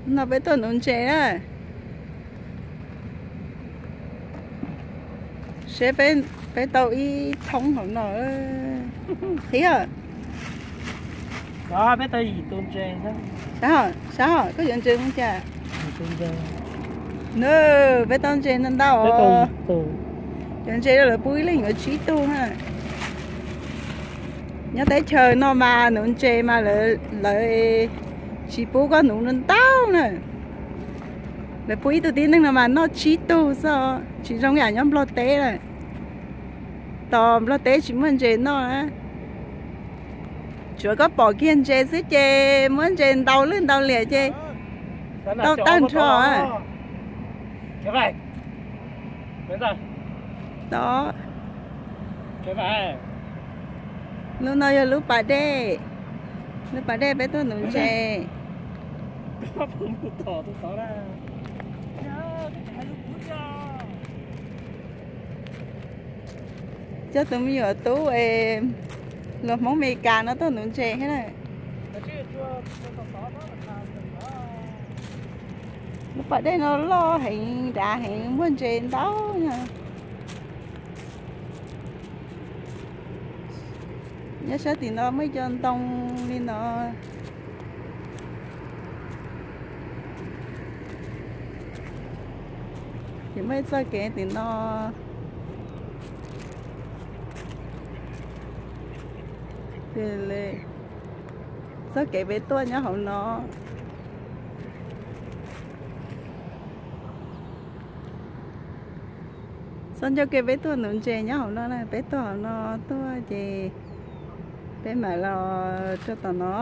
No peb tuaj nuv ntses na. Seb peb tau ib thoob hauv no. Qhib os. Sab, koj yuav ntses mus cas? Nws, peb tau ntses ntau ntau os. Yuav ntses rau lawv pub ib leeg yuav tsib tug na. Nyob teb chaws no mas nuv ntses mas lawv tsis pub koj nuv ntau na. Lawv pub ib tug tib neeg no mas noj tsib tug xwb, tsis zoo yam nyob Nplog teb lawm. Tos Nplog teb tsis muaj ntses noj na. Tsuav koj pom kiag ntses xwb ces muab ntses ntaus lwj ntaus liam ces tau tag nrho. Tod, lub no yog lub pas dej. Lub pas dej peb tuaj nuv ntses. Coj tus me nyuam tub es los Hmoob Amelikas no tuaj nuv ntses thiab na. Lub pas dej no loj heev, dav heev, muaj ntses ntau na. Nyob sab tim no muaj ib co ntoo li no. Ces muaj ib txoj kev tim no. Txoj kev peb tuaj nyob hauv no. Txoj ncauj kev peb tuaj nuv ntses nyob hauv no na, peb tuaj hauv no tuaj ces peb mam los rau tom no.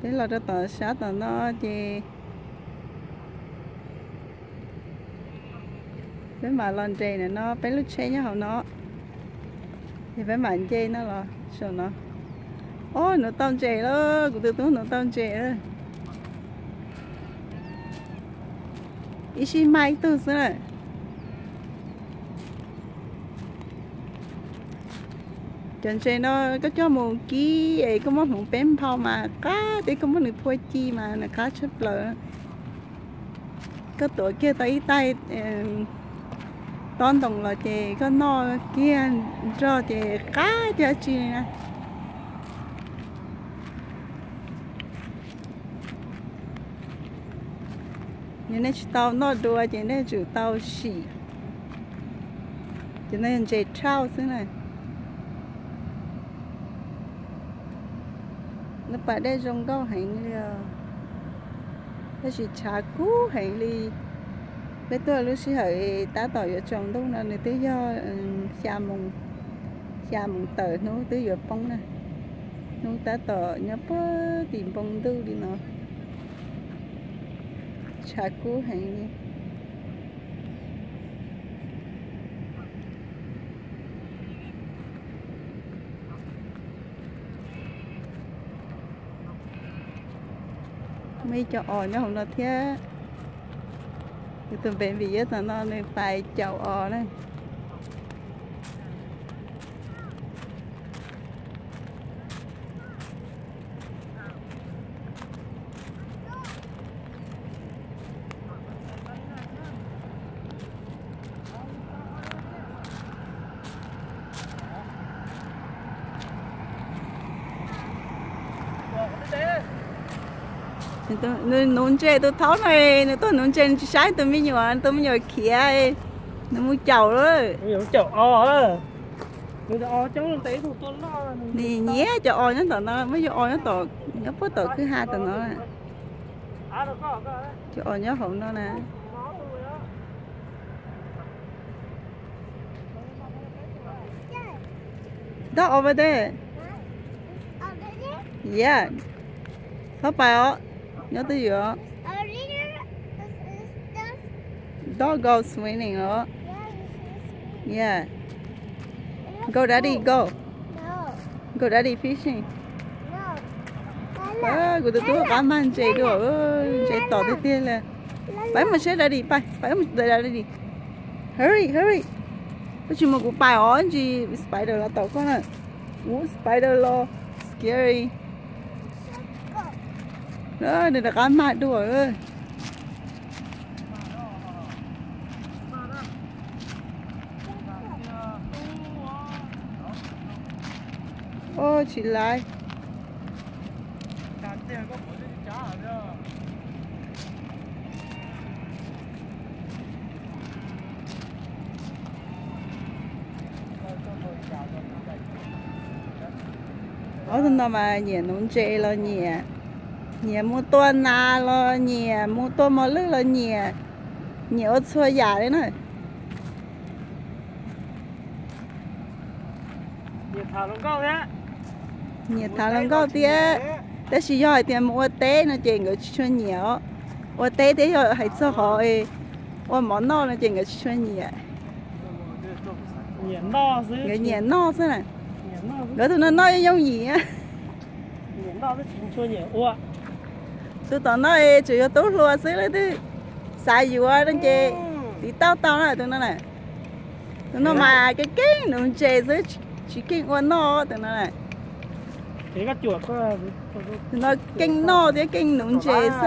Peb los rau tom sab tom no ces peb mam los nres ntawm no, peb lub tsheb nyob hauv no. Ces peb mam nce no los saum no. Ob, nuv tau ntses lawm, kuv tus tub nuv tau ntses lawm. Ib sij mag ib tug xwb na. Cov ntses no koj coj mus kib es koj muab hmoov peb nphau mas qab thiab, koj muab nws phua ci mas nws qab tshaj plaws. Koj tuav kiag tau ib taig tob ntoo los ces koj noj kiag nrog ces qab cag tsi li na. Yog nej tsis tau noj dua ces nej tsum tau sim. Ces no yog ntses thauj xwb na. Lub pas dej zoo nkauj heev li os, tab sis tshav kub heev li. Peb tuaj lub sij hawm tab tom yuav tsaus ntuj no nws twb yog xya moos tawm, hnub twb yuav poob na. Hnub tab tom nyob puag tim npoo ntuj li no. Tshav kub heev li. Muaj ib co os nyob hauv no thiab. Kuv tus baby nyob tom no nws pais caum os na. Nws nuv ntses, tus thaub no nws tuaj nuv ntses nws tsis saib tus me nyuam, tus me nyuam khiav, nws mus caum lawm. Nws nyiam cov os nyob tom no, muab cov os nyob tom, nyob puag tom kwj ha tom no. Cov os nyob hauv no na. Dog over there. Yeah. Thaub pais os. Nyob twj ywm os. Dog go swimming os. Yeah. Go daddy go. Go daddy fishing. Kuv tus tub qab mag ntses dua, ntses tom tiag tiag li. Pais mus saib daddy, pais, pais mus daddy. Hurry, hurry. Koj tsis mus kuv pais os, ntsis spider los tom koj na. Ub, spider los, scary. Nws rov qab mag dua. Tsis laiv. Ob tug no mas nyiam nuv ntses los nyiam, nyiam mus tua nas los nyiam, mus tua mos lwj los nyiam, nyiam ua txhua yam li na. Nyiam tham hluas nkauj thiab, tab sis yog hais tias mus ua teb no ces nkawd tsis tshua nyiam os. Ua teb thiab yog hais txog qhov ua mov noj no ces nkawd tsis tshua nyiam. Nkawd nyiam noj xwb na. Nkawd tus no noj yooj yim. Tus tom no tseem yog tub hluas xwb, leej twg xav yuav no ces tiv tauj tau na tus no na. Tus no mas keej keej nuv ntses xwb, tsis keej ua noj tus no na. Tus no keej noj thiab keej nuv ntses xwb.